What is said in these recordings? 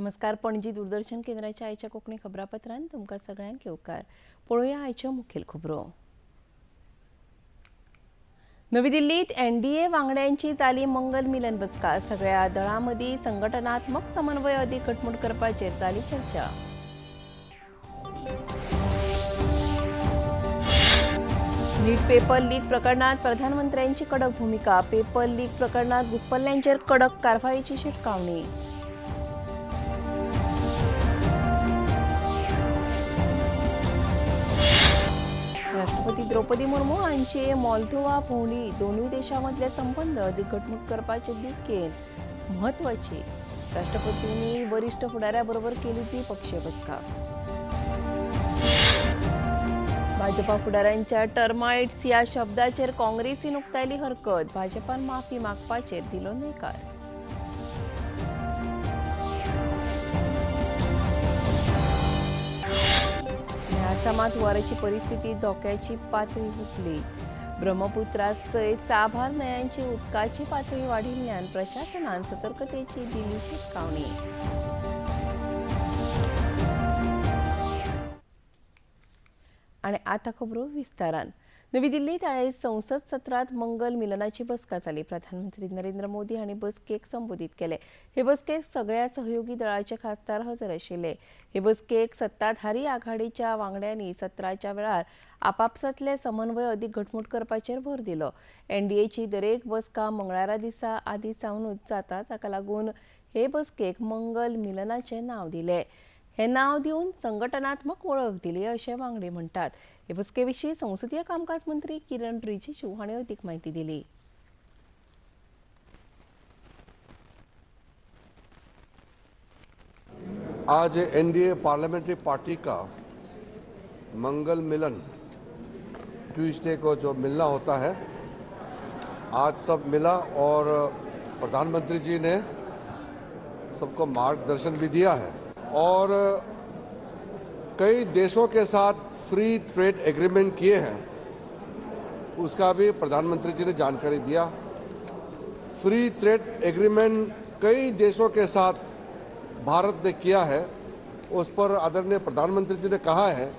नमस्कार. पणजी दूरदर्शन केंद्राच्या आयच्या कोंकणी खबरापत्रांत तुमकां सगळ्यांक येवकार. पळोवया आयच्यो मुखेल खबरो. नवी दिल्लीत एनडीए वांगड्यांची जाली मंगल मिलन बसका. सगळ्या दळां मदीं संघटनात्मक समन्वय अदीक घटमूट करपाचेर जाली चर्चा. नीट पेपर लीक प्रकरणात प्रधानमंत्र्यांची कडक भूमिका. पेपर लीक प्रकरणात घुसपल्ल्यांचेर कडक कारवायेची शिटकावणी. राष्ट्रपती द्रौपदी मुर्मू हांची मॉल्दोवा भोंवडी. दोनूय देशांमदले संबंद अदीक घटमूट करपाचे दिकेन म्हत्वाची. राष्ट्रपतींनी वरिष्ठ फुडाऱ्या बरोबर केली द्विपक्षीय बसका. भाजपा फुडाऱ्यांच्या टर्माइट्स ह्या शब्दाचेर काँग्रेसीन उक्तायली हरकत. भाजपान माफी मागपाचेर दिलो न्हयकार. आसामात हुंवाराची परिस्थिती धोक्याची पातळी हुपली. ब्रह्मपुत्रा सयत साबार न्हंयांची उदकाची पातळी वाडिल्ल्यान प्रशासनान सतर्कतेची दिली शिटकावणी. आणि आता खबरो विस्तारान. नवी दिल्लीत आयज संसद सत्रात मंगल मिलनाची बसका जाली. प्रधानमंत्री नरेंद्र मोदी हांणी बसकेक संबोधीत केले. हे बसकेक सगळ्या सहयोगी दळाचे खासदार हजर आशिल्ले. हे बसकेक सत्ताधारी आघाडीच्या वांगड्यांनी सत्राच्या वेळार आपापसांतले समन्वय अदीक घटमूट करपाचेर भर दिलो. एनडीएची दरेक बसका मंगळारा दिसा आदी सावनूच जाता. ताका लागून हे बसकेक मंगल मिलनाचें नांव दिलें. हे नांव दिवन संघटनात्मक वळख दिली अशें वांगडी म्हणटात. हे बसके विशीं संसदीय कामकाज मंत्री किरण रिजिजू हांणी अदीक म्हायती दिली. आज एनडीए पार्लियामेंट्री पार्टी का मंगल मिलन, ट्यूसडे को जो मिलना होता है, आज सब मिला और प्रधानमंत्री जी ने सबको मार्गदर्शन भी दिया है और कई देशों के साथ फ्री ट्रेड एग्रीमेंट किए हैं, उसका भी प्रधानमंत्री जी ने जानकारी दिया। फ्री ट्रेड एग्रीमेंट कई देशों के साथ भारत ने किया है, उस पर आदरणीय प्रधानमंत्री जी ने कहा है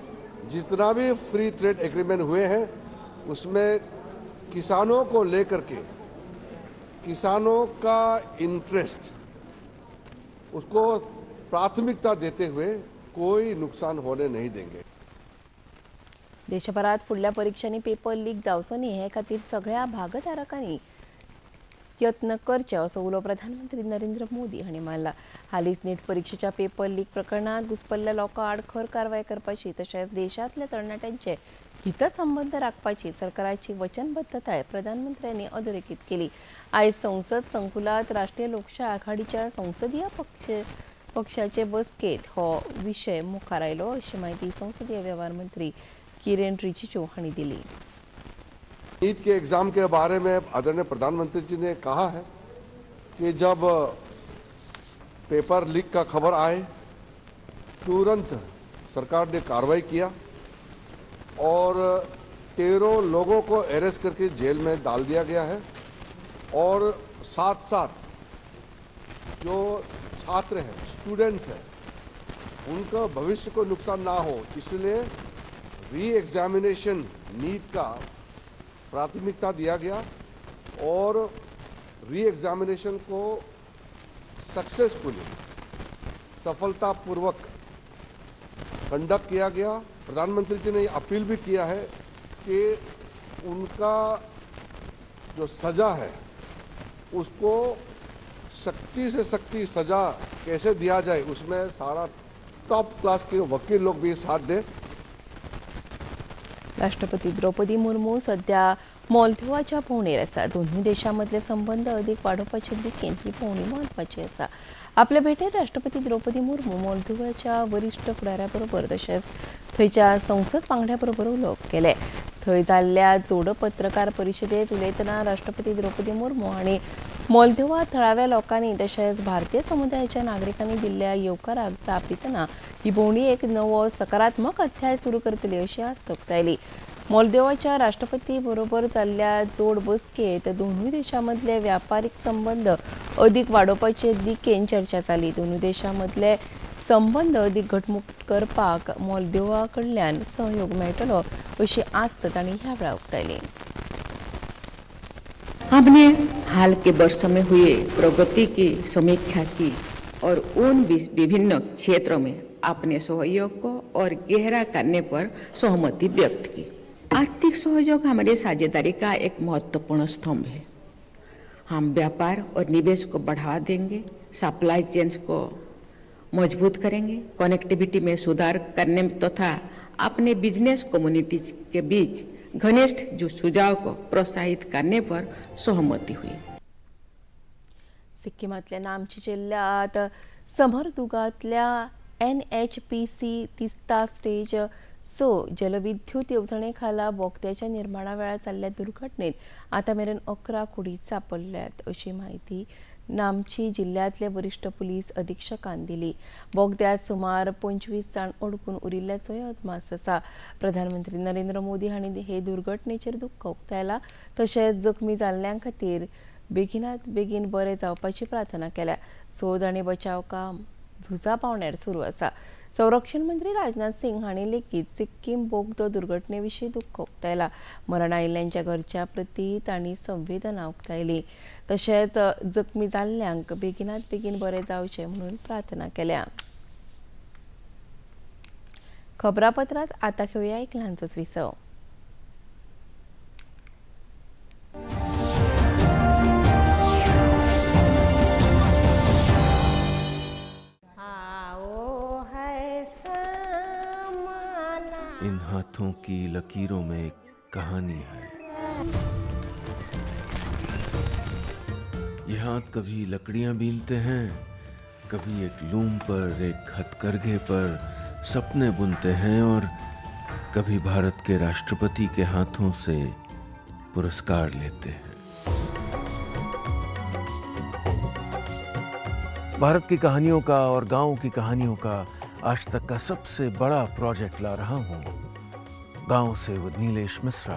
जितना भी फ्री ट्रेड एग्रीमेंट हुए हैं उसमें किसानों को लेकर के किसानों का इंटरेस्ट, उसको प्राथमिकता देते हुए कोई नुकसान होने नहीं देंगे। देशभरात फुडल्या परिक्षांनी पेपर लीक जावचो न्ही हे खातीर सगळ्या भागधारकांनी यत्न करचे असो उलो प्रधानमंत्री नरेंद्र मोदी हांणी मारला. हालींच नीट परिक्षेच्या पेपर लीक प्रकरणांत घुसपल्ल्या लोकां आड खर कारवाय करपाची तशेंच देशांतल्या तरणाट्यांचे हितसंबंद राखपाची सरकाराची वचनबद्धताय प्रधानमंत्र्यांनी अधोरेखीत केली. आयज संसद संकुलांत राष्ट्रीय लोकशाय आघाडीच्या संसदीय पक्षाचे बसकेंत हो विशय मुखार आयलो अशी म्हायती संसदीय वेव्हार मंत्री किरेन रिजिजू हांणी दिली. नीट के एग्जाम के बारे में आदरणीय प्रधानमंत्री जी ने कहा है कि जब पेपर लीक का खबर आए, तुरंत सरकार ने कार्रवाई किया और 13 लोगों को अरेस्ट करके जेल में डाल दिया गया है और साथ साथ जो छात्र हैं, स्टूडेंट्स हैं, उनका भविष्य को नुकसान ना हो, इसलिए री एग्जामिनेशन नीट का प्राथमिकता दिया गया और री एग्जामिनेशन को सक्सेसफुली, सफलतापूर्वक कंडक्ट किया गया। प्रधानमंत्री जी ने अपील भी किया है कि उनका जो सज़ा है, उसको सख्ती से सख्ती सज़ा कैसे दिया जाए, उसमें सारा टॉप क्लास के वकील लोग भी साथ दें। राष्ट्रपती द्रौपदी मुर्मू सध्या मॉल्दोवाच्या भोंवडेर आसा. दोनूय देशां मदले संबंद अदीक वाडोवपाचे दिकेन ही भोंवडी म्हत्वाची आसा. आपले भेटेत राष्ट्रपती द्रौपदी मुर्मू मॉल्दोवाच्या वरिश्ठ फुडाऱ्या बरोबर तशेंच थंयच्या संसद वांगड्या बरोबर उलोवप केलें. थंय जाल्ल्या जोड पत्रकार परिशदेंत उलयतना राष्ट्रपती द्रौपदी मुर्मू हांणी मोल्दोवा थळाव्या लोकांनी तशेंच भारतीय समुदायाच्या नागरिकांनी दिल्ल्या येवकाराक जाप दितना ही भोंवडी एक नवो सकारात्मक अध्याय सुरू करतली अशी आस्त उक्तायली. मोल्दोवाच्या राष्ट्रपती बरोबर जाल्ल्या जोड बसकेंत दोनूय देशां मदले व्यापारीक संबंद अदीक वाडोवपाचे दिकेन चर्चा जाली. दोनूय देशां मदले संबंद अदीक घटमूट करपाक मोल्दोवा कडल्यान सहयोग मेळटलो अशी आस्त तांणी ह्या वेळार उक्तायली. हमने हाल के वर्षों में हुए प्रगति की समीक्षा की और उन विभिन्न क्षेत्रों में अपने सहयोग को और गहरा करने पर सहमति व्यक्त की. आर्थिक सहयोग हमारी साझेदारी का एक महत्वपूर्ण स्तंभ है. हम व्यापार और निवेश को बढ़ावा देंगे, सप्लाई चेन्स को मजबूत करेंगे, कनेक्टिविटी में सुधार करने तथा अपने बिजनेस कम्युनिटीज के बीच घनिष्ठ जो सुझाव को प्रोत्साहित करने पर सहमति हुई. सिक्किमांतल्या नामची जिल्ल्यांत समरदुगांतल्या NHPC Teesta stage 6 जलविद्युत येवजणे खाला बोगद्याच्या निर्माणा वेळार जाल्ल्या दुर्घटनेत आतां मेरेन 11 कुडी सांपडल्यात अशी म्हायती नामची जिल्ल्यांतले वरिश्ठ पुलीस अधीक्षकान दिली. बोगद्यांत सुमार 25 जाण अडकून उरिल्ल्याचोय अदमास आसा. प्रधानमंत्री नरेंद्र मोदी हांणी हे दुर्घटनेचेर दुख्ख उक्तायला तशेंच जखमी जाल्ल्यां खातीर बेगिनात बेगीन बरे जावपाची प्रार्थना केल्या. सोद आनी बचाव काम झुजा पावण्यार सुरू आसा. संरक्षण मंत्री राजनाथ सिंग हांणी लेगीत सिक्कीम बोगदो दुर्घटने विशीं दुख्ख उक्तायला. मरण आयिल्ल्यांच्या घरच्या प्रती तांणी संवेदना उक्तायली तशेंच जखमी जाल्ल्यांक बेगिनात बेगीन बरे जावचे म्हणून प्रार्थना केल्या. खबरापत्रांत आतां घेवया एक ल्हानसोच विसव. इन हाथों की लकीरों में एक कहानी है. ये हाथ कभी लकड़ियां बीनते हैं, कभी एक लूम पर, एक हथकरघे पर सपने बुनते हैं और कभी भारत के राष्ट्रपति के हाथों से पुरस्कार लेते हैं. भारत की कहानियों का और गांव की कहानियों का आज तक का सबसे बड़ा प्रोजेक्ट ला रहा हूं, गांव से विद नीलेश मिश्रा,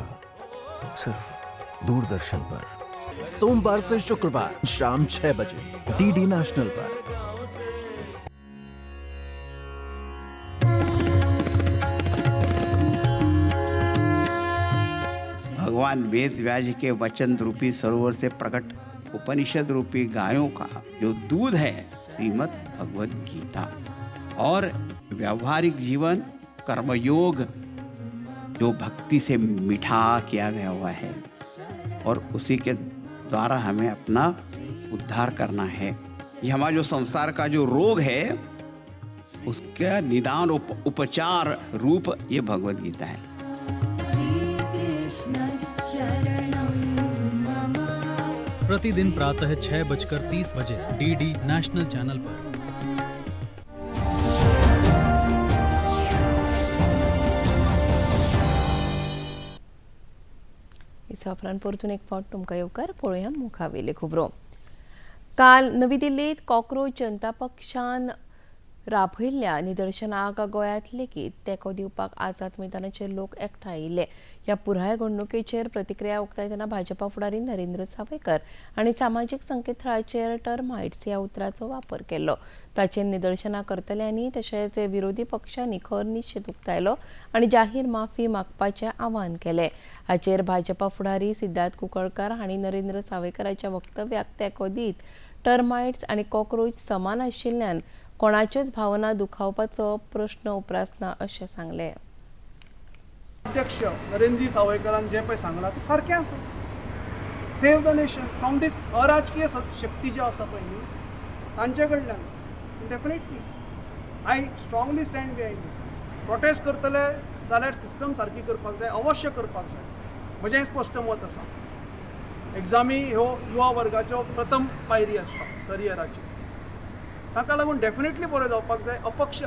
सिर्फ दूरदर्शन पर. सोमवार से शुक्रवार शाम 6 बजे डीडी नेशनल पर. भगवान वेद व्यास के वचन रूपी सरोवर से प्रकट उपनिषद रूपी गायों का जो दूध है, श्रीमद् भगवद गीता, और व्यवहारिक जीवन कर्मयोग जो भक्ति से मिठा किया गया हुआ है और उसी के द्वारा हमें अपना उद्धार करना है. ये हमारा जो संसार का जो रोग है उसका निदान उपचार रूप ये भगवद गीता है. प्रतिदिन प्रातः 6:30 बजे डीडी नेशनल चैनल पर. उपरांत परतून एक फावट तुमकां येवकार. पळोवया मुखावेले खबरो. काल नवी दिल्लीत कॉक्रोच जनता पक्षान राबयल्ल्या निदर्शनाक गोंयांत लेगीत तेंको दिवपाक आझाद मैदानाचेर लोक एकठांय आयिल्ले. ह्या पुराय घडणुकेचेर प्रतिक्रिया उक्तायतना भाजपा फुडारी नरेंद्र सावयकर हांणी सामाजीक संकेतथळाचेर टर्मायट्स ह्या उतराचो वापर केल्लो. ताचेर निदर्शनां करतल्यांनी तशेंच विरोधी पक्षांनी खर निशेध उक्तायलो आनी जाहीर माफी मागपाचें आवाहन केलें. हाचेर भाजपा फुडारी सिद्धार्थ कुंकळकार हांणी नरेंद्र सावयकराच्या वक्तव्याक तेंको दीत टर्मायट्स आनी कॉक्रोच समान आशिल्ल्यान कोणाच्योच भावना दुखावपाचो प्रश्न उप्रासना अशें सांगलें. अध्यक्ष नरेंद्र सावयकरान जें पळय सांगलां तें सारकें आसा. Save the nation from this अराजकीय शक्ती ज्यो आसा पळय न्ही तांचे कडल्यान definitely I strongly stand behind. Protest करतले जाल्यार सिस्टम सारकी करपाक जाय, अवश्य करपाक जाय. म्हजें स्पश्ट मत आसा. एग्जामी ह्यो युवा वर्गाच्यो प्रथम पायरी आसता करियराची, ताका लागून डेफिनेटली बरें जावपाक जाय, अपक्ष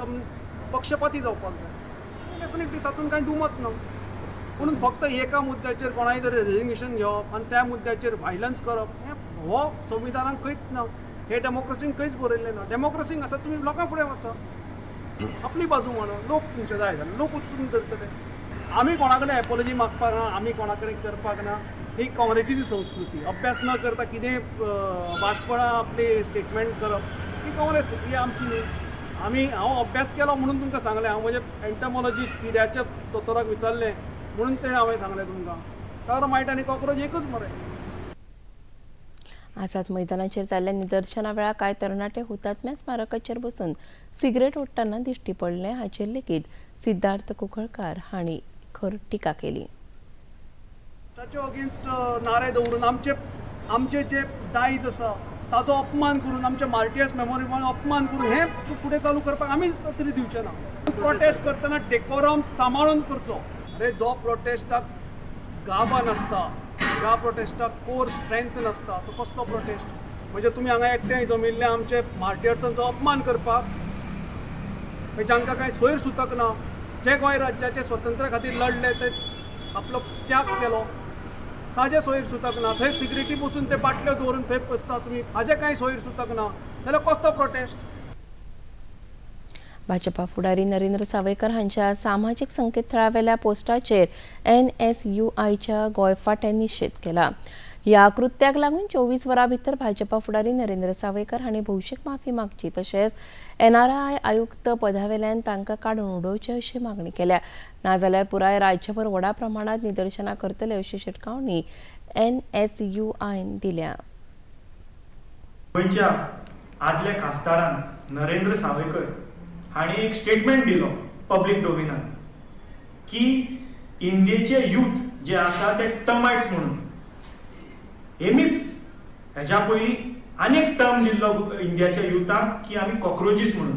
पक्षपाती जावपाक जाय डेफिनेटली, तातूंत कांय दुमत ना. पूण फक्त एका मुद्द्याचेर कोणाय तरी रेजिग्नेशन घेवप आनी त्या मुद्द्याचेर व्हायलन्स करप हें हो संविधानान खंयच ना, हे डेमोक्रेसीन खंयच बरयल्लें ना. डेमोक्रेसीन आसा तुमी लोकां फुडें वचा, आपली बाजू मांडा, लोक तुमचे जाय जाल्यार लोक उचलून धरतले. आमी कोणा कडेन एपोलॉजी मागपाक ना, आमी कोणा कडेन करपाक ना. ही काँग्रेसीची संस्कृती. अभ्यास न करता कितें बाष्पळां आपली स्टेटमेंट करप ही काँग्रेस, ही आमची न्ही. आमी हांव अभ्यास केलो म्हणून तुमकां सांगलें. हांव म्हजे एंटमॉलॉजिस्ट किड्याच्या दोतोराक विचारलें म्हणून तें हांवें सांगलें तुमकां. टर्मायट आनी कॉक्रोच एकूच मरे. आझाद मैदानाचेर जाल्ल्या निदर्शना वेळार कांय तरणाटे हुतात्म्या स्मारकाचेर बसून सिगरेट ओडटना दिश्टी पडले. हाचेर लेगीत सिद्धार्थ कुंकळकार हांणी खर टिका केली. ताचे अगेन्स्ट नारे दवरून आमचे आमचे जे दायज आसा ताजो अपमान करून, आमच्या मार्टियर्स मेमोरियल अपमान करून हें फुडें चालू करपाक आमी तरी दिवचे ना. प्रोटेस्ट करतना डेकोरम सांबाळून करचो. अरे जो प्रोटेस्टाक गाबा नासता, ज्या प्रोटेस्टाक कोर स्ट्रेंथ नासता, तो कसलो प्रोटेस्ट? म्हणजे तुमी हांगा एकठांय जमिल्ले आमचे मार्टियर्सांचो अपमान करपाक, जांकां कांय सोयर सुतक ना, जे गोंय राज्याचे स्वतंत्र खातीर लढले, ते आपलो त्याग केलो, ताजे सोयर सुतक ना. थंय सिगरेटी बसून ते बाटल्यो दवरून थंय बसता तुमी, हाजे कांय सोयर सुतक ना जाल्यार कसलो प्रोटेस्ट? भाजपा फुडारी नरेंद्र सावयकर हांच्या सामाजीक संकेतथळावेल्या पोस्टाचेर NSUIच्या गोंय फांट्यान निशेध केला. ह्या कृत्याक लागून 24 वरां भितर भाजपा फुडारी नरेंद्र सावयकर हांणी भौशीक माफी मागची तशेंच NRI आयुक्त पदावेल्यान तांकां काडून उडोवचे अशी मागणी केल्या. नाजाल्यार पुराय राज्यभर व्हडा प्रमाणात निदर्शनां करतले अशी शिटकावणी NSUIन दिल्या. गोंयच्या आदल्या खासदारान नरेंद्र सावयकर हांणी एक स्टेटमेंट दिलो पब्लीक डोमेनान की इंडियेचे यूथ जे आसा ते टर्माइट्स म्हणून. हेमीच हेज्या पयलीं आनी एक टर्म दिल्लो इंडियाच्या युथाक की आमी कॉक्रोचीस म्हणून,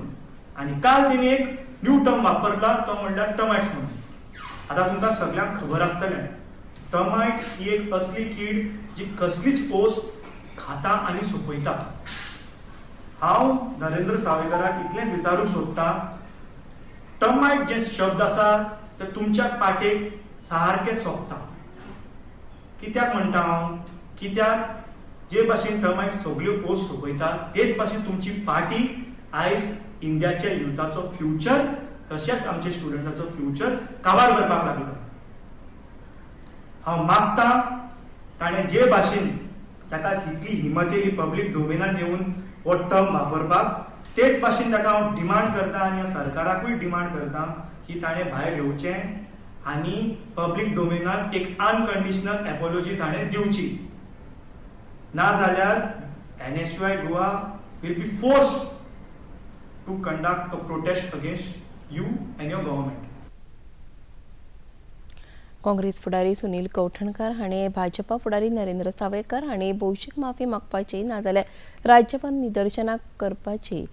आनी काल तेणी एक न्यू टर्म वापरला तो म्हणल्यार टर्माइट्स म्हणून. आतां तुमकां सगल्यांक खबर आसतलें, टर्मायट ही एक असली कीड जी कसलीच ओस खाता आनी सोंपयता. हांव नरेंद्र सावयकराक इतलेंच विचारूंक सोदतां, टर्मायट जे शब्द आसा ते तुमच्या पाटेक सारके सोबता. कित्याक म्हणटा हांव? कित्याक जे भाशेन टर्मायट सगल्यो ओस सोंपयता तेच भाशेन तुमची पार्टी आयज इंडियाच्या युथाचो फ्युचर तशेंच आमच्या स्टुडंट्साचो फ्युचर काबार करपाक लागलो. हांव मागता ताणें जे भाशेन ताका इतली हिमत येयली पब्लीक डोमेनान येवन हो टर्म वापरपाक, तेच भाशेन ताका हांव डिमांड करता आनी सरकाराकूय डिमांड करता की ताणें भायर येवचें आनी पब्लीक डोमेनात एक अनकंडिशनल एपोलॉजी ताणें दिवची. ना जाल्यार NSUI Goa will be forced to conduct a protest against you and your government. Congress फुडारी सुनील कवठणकर हांणी भाजपा फुडारी नरेंद्र सावयकर हांणी भौशीक माफी मागपाची नाजाल्यार राज्यभर निदर्शनां करपाची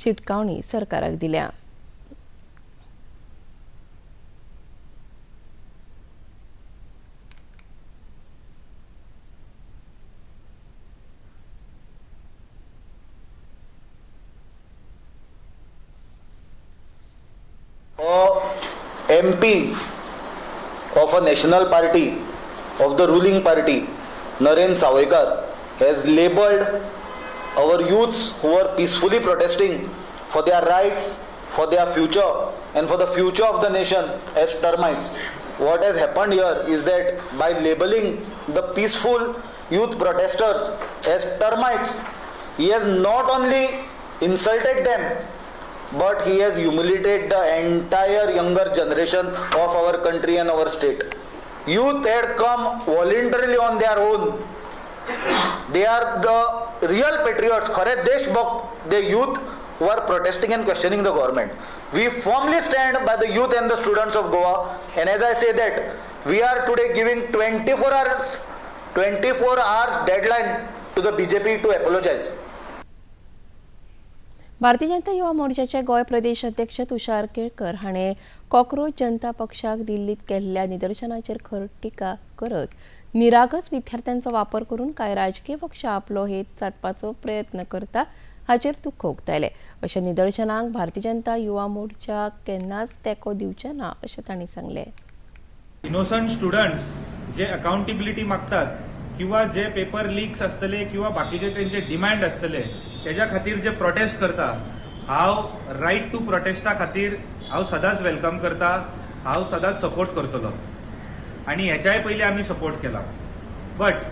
शिटकावणी सरकाराक दिल्या. MP of a national party, of the ruling party, Narendra Sawaikar, has labeled our youths who are peacefully protesting for their rights, for their future and for the future of the nation as termites. What has happened here is that by labeling the peaceful youth protesters as termites, he has not only insulted them, but he has humiliated the entire younger generation of our country and our state. Youth had come voluntarily on their own. They are the real patriots, khare deshbhakt, the youth who are protesting and questioning the government. We firmly stand by the youth and the students of Goa, and as I say that, we are today giving 24 hours deadline to the BJP to apologize. Bharatiya Janata Yuva मोर्चाचे गोंय प्रदेश अध्यक्ष तुषार केळकर हाणें cockroach जनता पक्षाक दिल्लीत केल्ल्या निदर्शनाचेर खर टिका करत निरागस विद्यार्थ्यांचो वापर करून कांय राजकीय पक्ष आपलो हेत सादपाचो प्रयत्न करता हाचेर दुख्ख उक्तायलें. अशा निदर्शनांक भारतीय जनता युवा मोर्चा केन्नाच तेंको दिवचे ना अशें तांणी सांगलें. इनोसंट स्टुडंट्स जे अकाउंटेबिलिटी मागतात किंवा जे पेपर लिक्स आसतले किंवा बाकीचे तेंचे डिमांड आसतले तेज्या खातीर जे प्रोटेस्ट करता, हांव रायट टू प्रोटेस्टा खातीर हांव सदांच welcome करता, हांव सदांच सपोर्ट करतलो आनी हेच्याय पयलीं आमी सपोर्ट केला. बट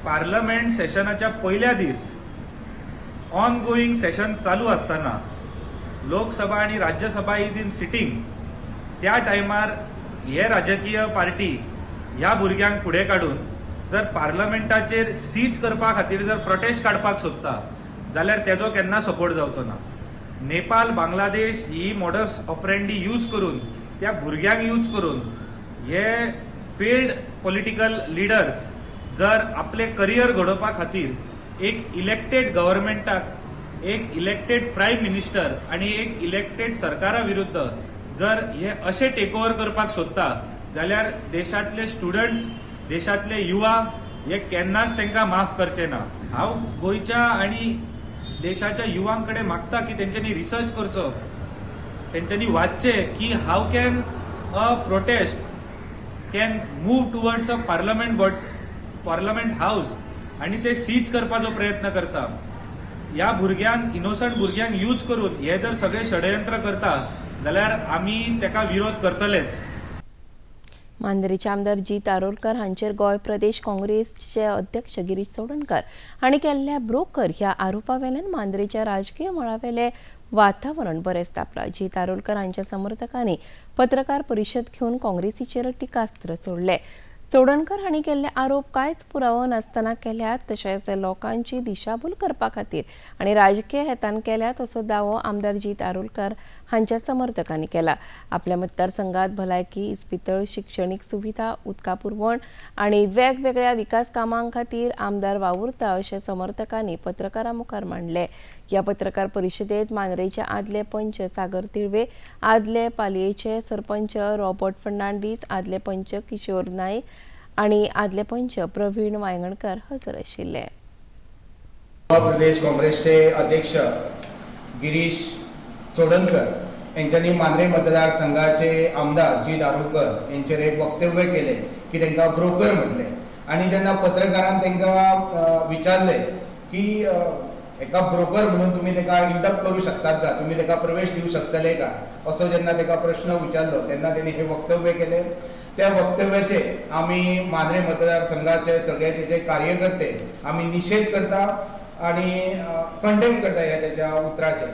पार्लमेंट सेशनाच्या पयल्या दीस ऑन गोईंग सेशन चालू आसतना, लोकसभा आनी राज्यसभा is in sitting, त्या टायमार हे राजकीय पार्टी ह्या भुरग्यांक फुडें काडून जर पार्लमेंटाचेर सीज करपा खातीर जर प्रोटेस्ट काडपाक सोदता जाल्यार तेजो केन्ना सपोर्ट जावचो ना. नेपाल, बांगलादेश ही मॉडस ऑपरेंडी यूज करून, त्या भुरग्यांक यूज करून हे फेल्ड पॉलिटिकल लिडर्स जर आपले करियर घडोवपा खातीर एक इलेक्टेड गव्हर्मेंटाक, एक इलेक्टेड प्रायम मिनिस्टर आनी एक इलेक्टेड सरकारा विरुद्ध जर हे अशे टेकओवर करपाक सोदता जाल्यार देशांतले स्टुडंट्स, देशांतले युवा हे केन्नाच तांकां माफ करचे ना. हांव गोंयच्या आनी देशाच्या युवां कडेन मागता की तेंच्यांनी रिसर्च करचो, तेंच्यांनी वाचचें की how can a protest can move towards a parliament, but parliament house आनी ते सीज करपाचो प्रयत्न करता. ह्या भुरग्यांक, इनोसंट भुरग्यांक यूज करून हे जर सगळे षडयंत्र करता जाल्यार आमी ताका विरोध करतलेच. मांद्रेचे आमदार जीत आरोलकर हांचेर गोंय प्रदेश काँग्रेसचे अध्यक्ष गिरीश चोडणकर हांणी केल्ल्या ब्रोकर ह्या आरोपावेल्यान मांद्रेच्या राजकीय मळावेले वातावरण बरेंच तापलां. जीत आरोलकर हांच्या समर्थकांनी पत्रकार परिशद घेवन काँग्रेसीचेर टिकास्त्र सोडले. चोडणकर हांणी केल्ले आरोप कांयच पुरावो नासतना केल्यात, तशेंच लोकांची दिशाभूल करपा खातीर आनी राजकीय हेतान केल्यात असो दावो आमदार जीत आरोलकर हांच्या समर्थकांनी केला. आपल्या मतदारसंघात भलायकी, इस्पितळ, शिक्षणीक सुविधा, उदका पुरवण आनी वेगवेगळ्या विकास कामां खातीर आमदार वावुरता अशें समर्थकांनी पत्रकारां मुखार मांडलें. ह्या पत्रकार परिशदेंत मांद्रेचे आदले पंच सागर तिळवे, आदले पालयेचे सरपंच रॉबर्ट फर्नांडीस, आदले पंच किशोर नायक आनी आदले पंच प्रवीण वायंगणकर हजर आशिल्ले. गोवा प्रदेश काँग्रेसचे अध्यक्ष गिरीश चोडणकर यांच्यानी मांद्रे मतदारसंघाचे आमदार जीत आरोलकर यांचेर एक वक्तव्य केलें की तांकां ब्रोकर म्हटलें आनी जेन्ना पत्रकारान तांकां विचारलें की एका ब्रोकर म्हणून तुमी ताका इंडक्ट करूं शकतात का, तुमी ताका प्रवेश दिवं शकतले का, असो जेन्ना ताका प्रश्न विचारलो तेन्ना तेणी हें वक्तव्य केलें. त्या वक्तव्याचे आमी मांद्रे मतदारसंघाचे सगळे तेजे कार्यकर्ते आमी निशेध करता आनी कंडेम करता ह्या तेच्या उतराचे.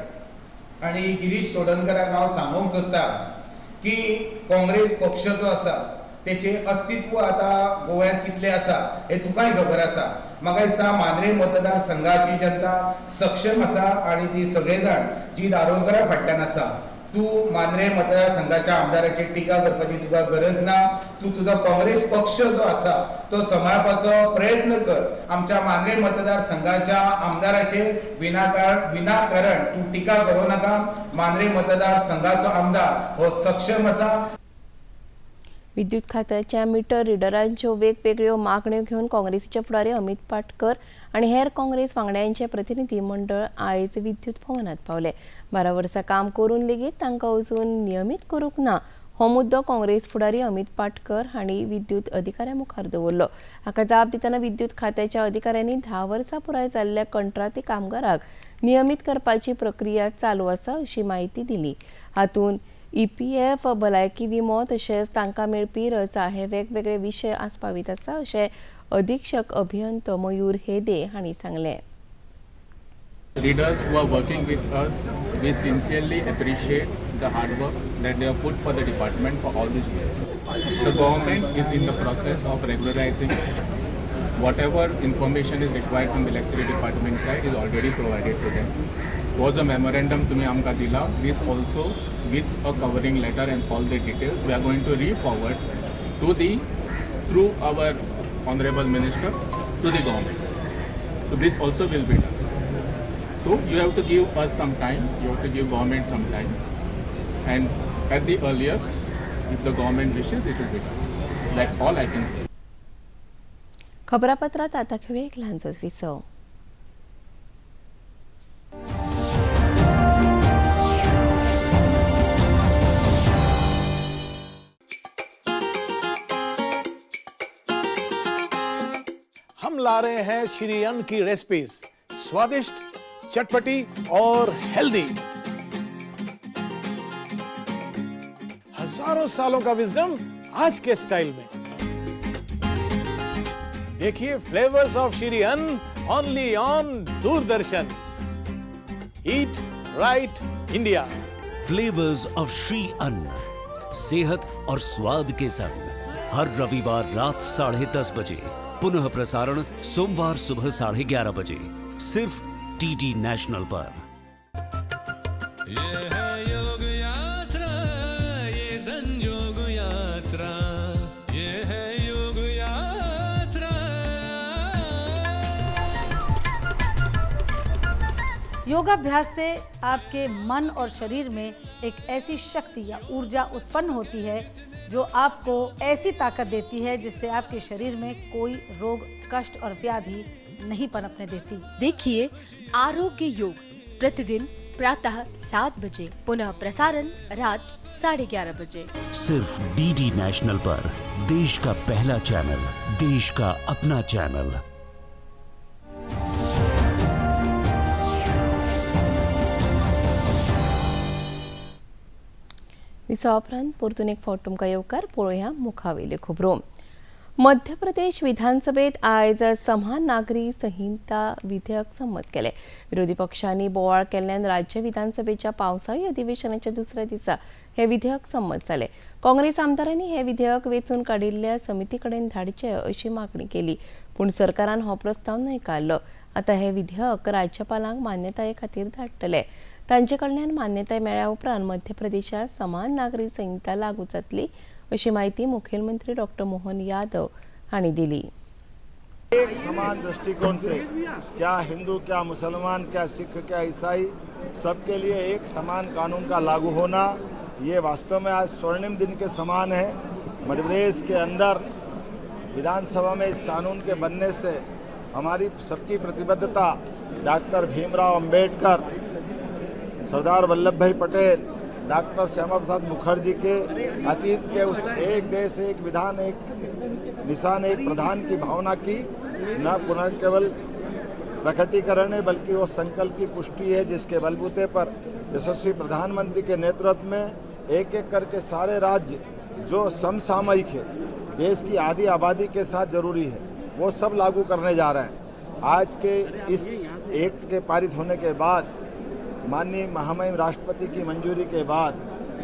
आनी गिरीश चोडणकराक हांव सांगूंक सोदता की काँग्रेस पक्ष जो आसा तेचें अस्तित्व आतां गोव्यांत कितलें आसा हें तुकाय खबर आसा. म्हाका दिसता मांद्रे मतदारसंघाची जनता सक्षम आसा आनी ती सगळे जाण जीत आरोलकरा फाटल्यान आसा. तूं मांद्रे मतदारसंघाच्या आमदाराचेर टिका करपाची तुका गरज ना. तूं तुजो काँग्रेस पक्ष जो आसा तो सांबाळपाचो प्रयत्न कर. आमच्या मांद्रे मतदारसंघाच्या आमदाराचेर विनाकारण तूं टिका करूं नाका. मांद्रे मतदारसंघाचो आमदार हो सक्षम आसा. विद्युत खात्याच्या मिटर रिडरांच्यो वेगवेगळ्यो मागण्यो घेवन काँग्रेसीचे फुडारी अमित पाटकर आनी हेर काँग्रेस वांगड्यांचे प्रतिनिधी मंडळ आयज विद्युत भवनात पावले. 12 वर्सां काम करून लेगीत तांकां अजून नियमीत करूंक ना हो मुद्दो काँग्रेस फुडारी अमित पाटकर हांणी विद्युत अधिकाऱ्यां मुखार दवरलो. हाका जाप दितना विद्युत खात्याच्या अधिकाऱ्यांनी 10 वर्सां पुराय जाल्ल्या कंत्राटी कामगारांक नियमीत करपाची प्रक्रिया चालू आसा अशी म्हायती दिली. हातूंत ईपीएफ, भलायकी विमो तशेंच तांकां मेळपी रजा हे वेगवेगळे विशय आस्पावीत आसा अशें अधीक्षक अभियंतो मयूर हेदे हांणी सांगलें. Readers who are working with us, we sincerely appreciate the hard work that they have put for the department for all these years. The government is in the process of regularizing. Whatever information is required from the electricity department side is already provided to them. Was a memorandum तुमी आमकां दिला, this also with a covering letter and all the details we are going to re-forward to the through our honorable minister to the government. So this also will be done. So you have to give us some time, you have to give government some time, and at the earliest, if the government wishes, it will be done. That's all I can say. खबरापत्रात आता घेऊया एक ल्हानसोच विसव. हम ला रहे हैं श्री अन्न की recipes, स्वादिष्ट, चटपटी और हेल्दी। हजारों सालों का विजडम आज के स्टाइल में। देखिए flavours of Shri Anna only on Doordarshan. Eat right India. Flavours of Shri Anna, सेहत और स्वाद के संग, हर रविवार रात 10:30 बजे, पुनः प्रसारण सोमवार सुबह 11:30 बजे, सिर्फ डीडी नेशनल पर। ये है योग यात्रा, ये संजोग यात्रा, ये है योग यात्रा। योगाभ्यास से आपके मन और शरीर में एक ऐसी शक्ति या ऊर्जा उत्पन्न होती है जो आपको ऐसी ताकत देती है जिससे आपके शरीर में कोई रोग, कष्ट और व्याधि नहीं पनपने देती। देखिए आरोग्य योग प्रतिदिन प्रातः 7 बजे, पुनः प्रसारण रात 11:30 बजे, सिर्फ डीडी नेशनल पर, देश का पहला चैनल, देश का अपना चैनल। विसवा उपरांत परतून एक फावट तुमकां येवकार. पळोवया मुखावेल्यो खबरो. मध्य प्रदेश विधानसभेत आयज समान नागरी संहिता विधेयक संमत केलें. विरोधी पक्षांनी बोवाळ केल्ल्यान राज्य विधानसभेच्या पावसाळी अधिवेशनाच्या दुसऱ्या दिसा हें विधेयक संमत जालें. काँग्रेस आमदारांनी हें विधेयक वेंचून काडिल्ल्या समिती कडेन धाडचें अशी मागणी केली, पूण सरकारान हो प्रस्ताव न्हयकारलो. आतां हें विधेयक राज्यपालांक मान्यताये खातीर धाडटले. तांचे कडल्यान मान्यताय मेळ्ळ्या उपरांत मध्य प्रदेशात समान नागरी संहिता लागू जातली अशी माहिती मुखेलमंत्री डॉक्टर मोहन यादव हांणी दिली. एक समान दृष्टिकोण से क्या हिंदू, क्या मुसलमान, क्या सिख, क्या ईसाई, सबके लिए एक समान कानून का लागू होना ये वास्तव में आज स्वर्णिम दिन के समान है। मध्य प्रदेश के अंदर विधानसभा में इस कानून के बनने से हमारी सबकी प्रतिबद्धता डॉक्टर भीमराव अंबेडकर, सरदार वल्लभ भाई पटेल, डॉक्टर श्यामा प्रसाद मुखर्जी के अतीत के उस एक देश एक विधान एक निशान एक प्रधान की भावना की न पुनः केवल प्रकटीकरण है बल्कि वो संकल्प की पुष्टि है जिसके बलबूते पर यशस्वी प्रधानमंत्री के नेतृत्व में एक एक करके सारे राज्य जो समसामयिक है, देश की आधी आबादी के साथ जरूरी है, वो सब लागू करने जा रहे हैं। आज के इस एक्ट के पारित होने के बाद माननीय महामहिम राष्ट्रपति की मंजूरी के बाद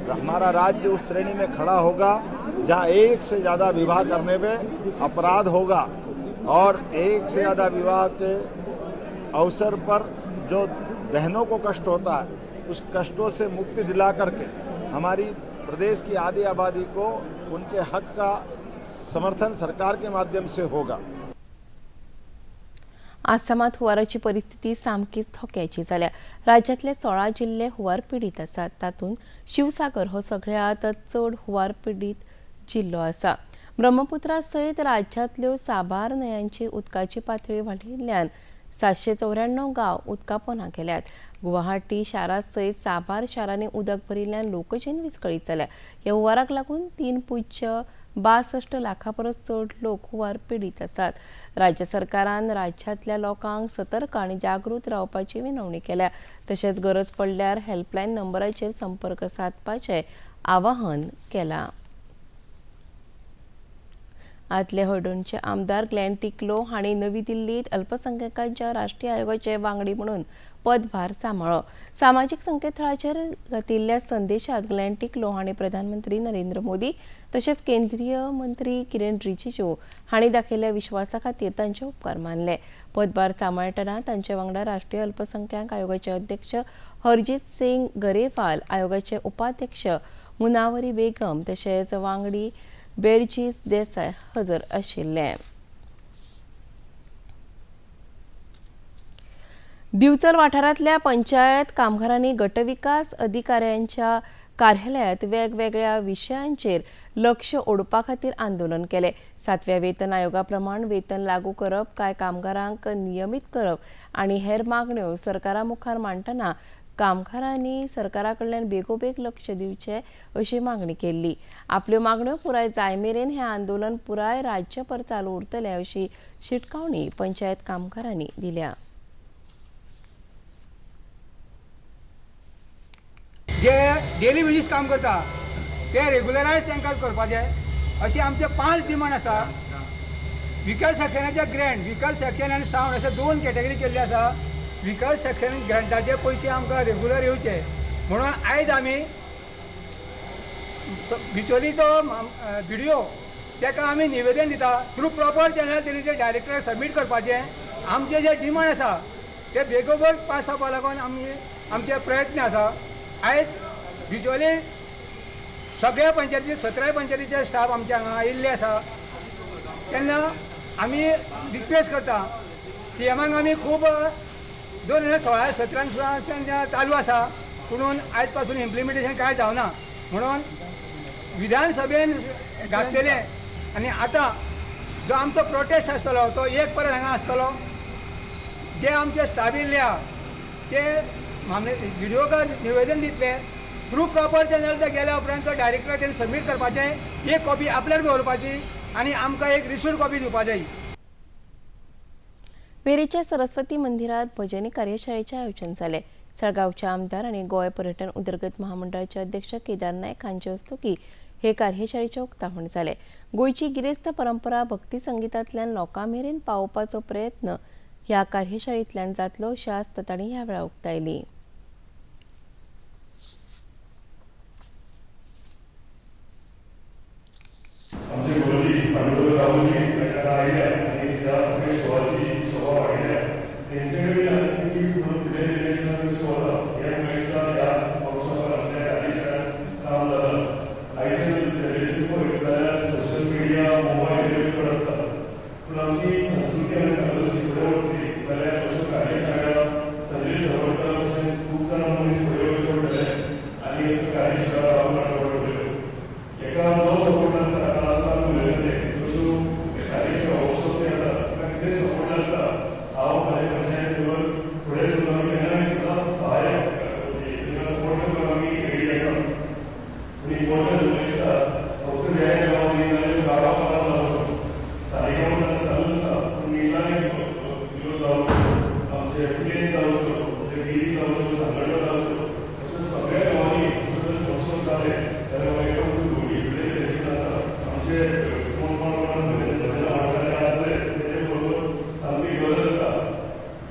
हमारा राज्य उस श्रेणी में खड़ा होगा जहां एक से ज़्यादा विवाह करने में अपराध होगा और एक से ज़्यादा विवाह के अवसर पर जो बहनों को कष्ट होता है उस कष्टों से मुक्ति दिला करके हमारी प्रदेश की आधी आबादी को उनके हक का समर्थन सरकार के माध्यम से होगा। आसामात हुंवाराची परिस्थिती सामकीच धोक्याची जाल्या. राज्यांतले 16 जिल्ले हुंवार पिडीत आसात. तातूंत शिवसागर हो सगळ्यांत चड हुंवार पिडीत जिल्लो आसा. ब्रह्मपुत्रा सयत राज्यांतल्यो साबार न्हंयांची उदकाची पातळी वाडिल्ल्यान 794 गांव उदका पोंदा गेल्यात. गुवाहाटी शारा सयत साबार शारांनी उदक भरिल्ल्यान लोकजीण विस्कळीत जाल्या. ह्या हुंवाराक लागून 3.62 लाखां परस चड लोक हुंवार पिडीत आसात. राज्य सरकारान राज्यांतल्या लोकांक सतर्क आनी जागृत रावपाची विनवणी केल्या. तशेंच गरज पडल्यार हेल्पलायन नंबराचेर संपर्क सादपाचें आवाहन केलां. आदले हळदोणचे आमदार ग्लॅन टिकलो हांणी नवी दिल्लीत अल्पसंख्याकांच्या राष्ट्रीय आयोगाचे वांगडी म्हणून पदभार सांबाळ्ळो. सामाजीक संकेतथळाचेर घातिल्ल्या संदेशात ग्लॅन टिकलो हांणी प्रधानमंत्री नरेंद्र मोदी तशेंच केंद्रीय मंत्री किरण रिजिजू हांणी दाखयल्ल्या विश्वासा खातीर तांचे उपकार मानले. पदभार सांबाळटना तांचे वांगडा राष्ट्रीय अल्पसंख्याक आयोगाचे अध्यक्ष हरजीत सिंग गरेवाल, आयोगाचे उपाध्यक्ष मुनावरी बेगम तशेंच वांगडी बेडजीस देसाय हजर आशिल्ले. दिवचल वाठारांतल्या पंचायत कामगारांनी गटविकास अधिकाऱ्यांच्या कार्यालयात वेगवेगळ्या विशयांचेर लक्ष ओडपा खातीर आंदोलन केलें. 7व्या वेतन आयोगा प्रमाण वेतन लागू करप, कांय कामगारांक नियमीत करप आनी हेर मागण्यो सरकारा मुखार मांडटना कामगारांनी सरकारा कडल्यान बेगोबेग लक्ष दिवचें अशी मागणी केल्ली। आपल्यो मागण्यो पुराय जाय मेरेन हें आंदोलन पुराय राज्यभर चालू उरतलें अशी शिटकावणी पंचायत कामगारांनी दिल्या। जे डेली वेजीस काम करता ते रेगुलरायज तांकां करपाचें अशें आमचे 5 डिमांड आसा। व्हिकल सेक्शनाचे ग्रँट, व्हिकल सेक्शन आनी सावंड अशे 2 कॅटेगरी केल्ले आसा। व्हिकल सेक्शन ग्रँटाचे पयशे आमकां रेगुलर येवचे म्हणून आयज आमी बिचोलीचो बिडिओ ताका आमी निवेदन दिता थ्रू प्रॉपर चॅनल तेणी ते डायरेक्टराक सबमीट करपाचें। आमचे जे डिमांड आसा ते बेगोबेग पास जावपा लागून आमी आमचे प्रयत्न आसा। आयज बिचोली सगळ्या पंचायती 17 पंचायतीचे स्टाफ आमचे हांगा आयिल्ले आसा। तेन्ना आमी रिक्वेस्ट करता सीएमाक आमी खूब 2016-17 सुद्दां चालू आसा पुणून आयज पासून इम्प्लिमेंटेशन कांय जावना म्हणून विधानसभेन घातलेलें आनी आतां जो आमचो प्रोटेस्ट आसतलो तो एक परत हांगा आसतलो। जे आमचे स्टाफ येयल्ले आहा ते मामले बिडिओकार निवेदन दितले थ्रू प्रॉपर चॅनल ते गेल्या उपरांत तो डायरेक्टर तेणी सबमीट करपाचें, एक कॉपी आपल्याक दवरपाची आनी आमकां एक रिसिव्ड कॉपी दिवपा जाय। पेरेच्या सरस्वती मंदिरात भजनी कार्यशाळेचे आयोजन जालें। साळगांवचे आमदार आनी गोंय पर्यटन उदरगत महामंडळाचे अध्यक्ष केदार नायक हांचे हस्तुकीं हे कार्यशाळेचें उक्तावण जालें। गोंयची गिरेस्त परंपरा भक्ती संगितांतल्यान लोकां मेरेन पावोवपाचो प्रयत्न ह्या कार्यशाळेंतल्यान जातलो अशी आस्त तांणी ह्या वेळार उक्तायली। आमचे गुरुजी पांडुरंग रावजी आयले आनी ह्या सगळे शोवाची शोभा वाडयल्या तेंचे कडल्यान ती गिफ्ट म्हणून फुडल्या जनरेशनाक कशें वचप हें म्हाका दिसता ह्या वर्कशॉपार आपल्या कार्यशाळेंत काम जालां। आयचें जनरेशन पळयत जाल्यार सोशल मिडिया मोबायल हेर चड आसता पूण आमची संस्कृती आमी सांगलो फुडें वतली जाल्यार अश्यो कार्यशाळा संजय सरवडकर तशेंच खूब जाणां मनीस फुडें वचचे पडटले आनी अश्यो कार्यशाळा राबोवन हाडच्यो पडटल्यो। एका जो सपोर्ट लागता ताका आमी उलयतले अश्यो कार्यशाळा वर्कशॉप जे जाता ताका कितें सपोर्ट लागता हांव म्हाज्या पंचायत लेवल फुडें सरून आमी केन्नाय सदांच सहाय्य तांकां सपोर्ट करपाक आमी रेडी आसा। पूण इम्पॉर्टंट म्हाका दिसता फक्त हें गांव न्ही जाल्यार गांवा गांवां जावं शकता, सालिगांव चालूच आसा पूण निर्लाय विरोध जावं शकता, आमचे प्लेन जावं शकता, आमचे गिरी जावं शकता, सांगडा जावं शकता, अशें सगळ्या गांवांनी जर वर्कशॉप जाले जाल्यार म्हाका दिसता फुडलें जनरेशन आसा आमचे कोण कोण कोण भजन भजन आवडटाले आसतलेच तेजे बरोबर सामकी गरज आसा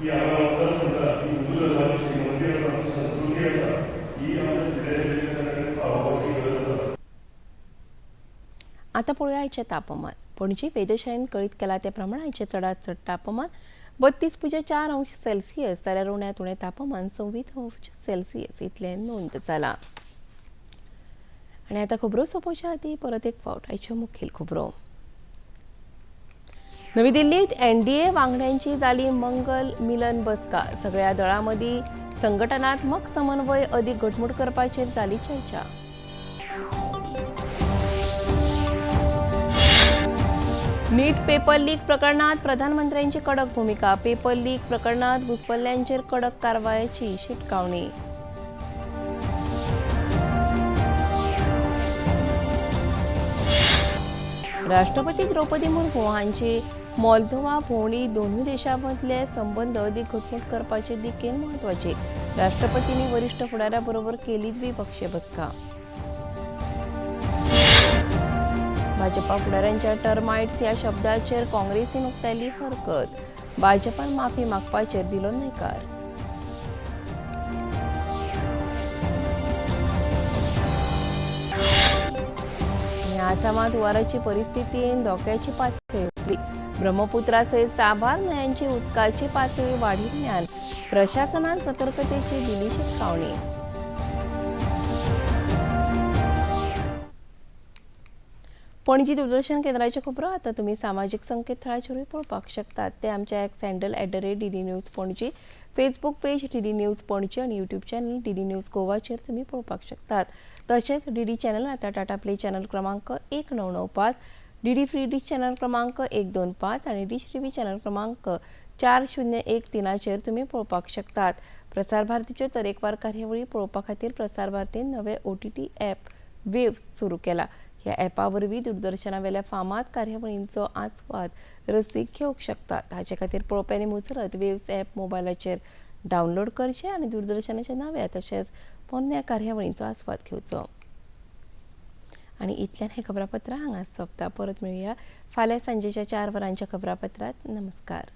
की हांगा सदांच म्हणटा की हिंदू धर्माची श्रीमंती आसा, आमची संस्कृती आसा, ही आमच्या फुडल्या जनरेशना कडेन पावोवपाची गरज आसा। आतां पळोवया आयचें तापमान। पणजी वेधशाळेन कळीत केलां ते प्रमाण आयचें चडांत चड तापमान 32.4 अंश सेल्सियस जाल्यार उण्यांत उणें तापमान 26 अंश सेल्सियस इतलें नोंद जालां। आनी आतां खबरो सोंपोवच्या आदीं परत एक फावट आयच्यो मुखेल खबरो। नवी दिल्लीत एनडीए वांगड्यांची जाली मंगल मिलन बसका। सगळ्या दळां मदीं संघटनात्मक समन्वय अदीक घटमूट करपाचेर जाली चर्चा। नीट पेपर लीक प्रकरणात प्रधानमंत्र्यांची कडक भूमिका। पेपर लीक प्रकरणात घुसपल्ल्यांचेर कडक कारवायेची शिटकावणी। राष्ट्रपती द्रौपदी मुर्मू हांची मोल्दोवा भोंवडी दोनूय देशांमदले संबंद अदीक घटमूट करपाचे दिकेन म्हत्वाचे। राष्ट्रपतींनी वरिष्ठ फुडाऱ्या बरोबर केली द्विपक्षीय बसका। भाजपा फुडाऱ्यांच्या टर्माइट्स ह्या शब्दाचेर काँग्रेसीन उक्तायली हरकत। भाजपान माफी मागपाचेर दिलो न्हयकार। आसामात हुंवाराची परिस्थितीन धोक्याची पातळी हुपली। ब्रह्मपुत्रा सयत साबार न्हंयांची उदकाची पातळी वाडिल्ल्यान प्रशासनान सतर्कतेची दिली शिटकावणी। पणजी दूरदर्शन केंद्राच्यो खबरो आतां तुमी सामाजीक संकेतथळाचेरूय पळोवपाक शकतात। ते आमच्या X handle @DD News Panaji, Facebook page DD News Panaji आनी यूट्यूब चॅनल डीडी न्यूज गोवाचेर तुमी पळोवपाक शकतात। तशेंच डीडी चॅनल आतां टाटा प्ले चॅनल क्रमांक 1995, डीडी फ्री डिश चॅनल क्रमांक 125 आनी डिश टीव्ही चॅनल क्रमांक 4013चेर तुमी पळोवपाक शकतात. प्रसार भारतीच्यो तरेकवार कार्यावळी पळोवपा खातीर प्रसार भारतीन नवे OTT app वेव्स सुरू केला. ह्या ॲपा वरवीं दूरदर्शनावेल्या फामाद कार्यावळींचो आस्वाद रसीक घेवंक शकतात. हाचे खातीर पळोवप्यांनी मुजरत वेव्स ॲप मोबायलाचेर डावनलोड करचें आनी दूरदर्शनाच्या नव्या तशेंच पोन्न्या कार्यावळींचो आस्वाद घेवचो. आनी इतल्यान हें खबरापत्र हांगा सोंपता. परत मेळुया फाल्यां सांजेच्या 4 वरांच्या खबरापत्रांत. नमस्कार.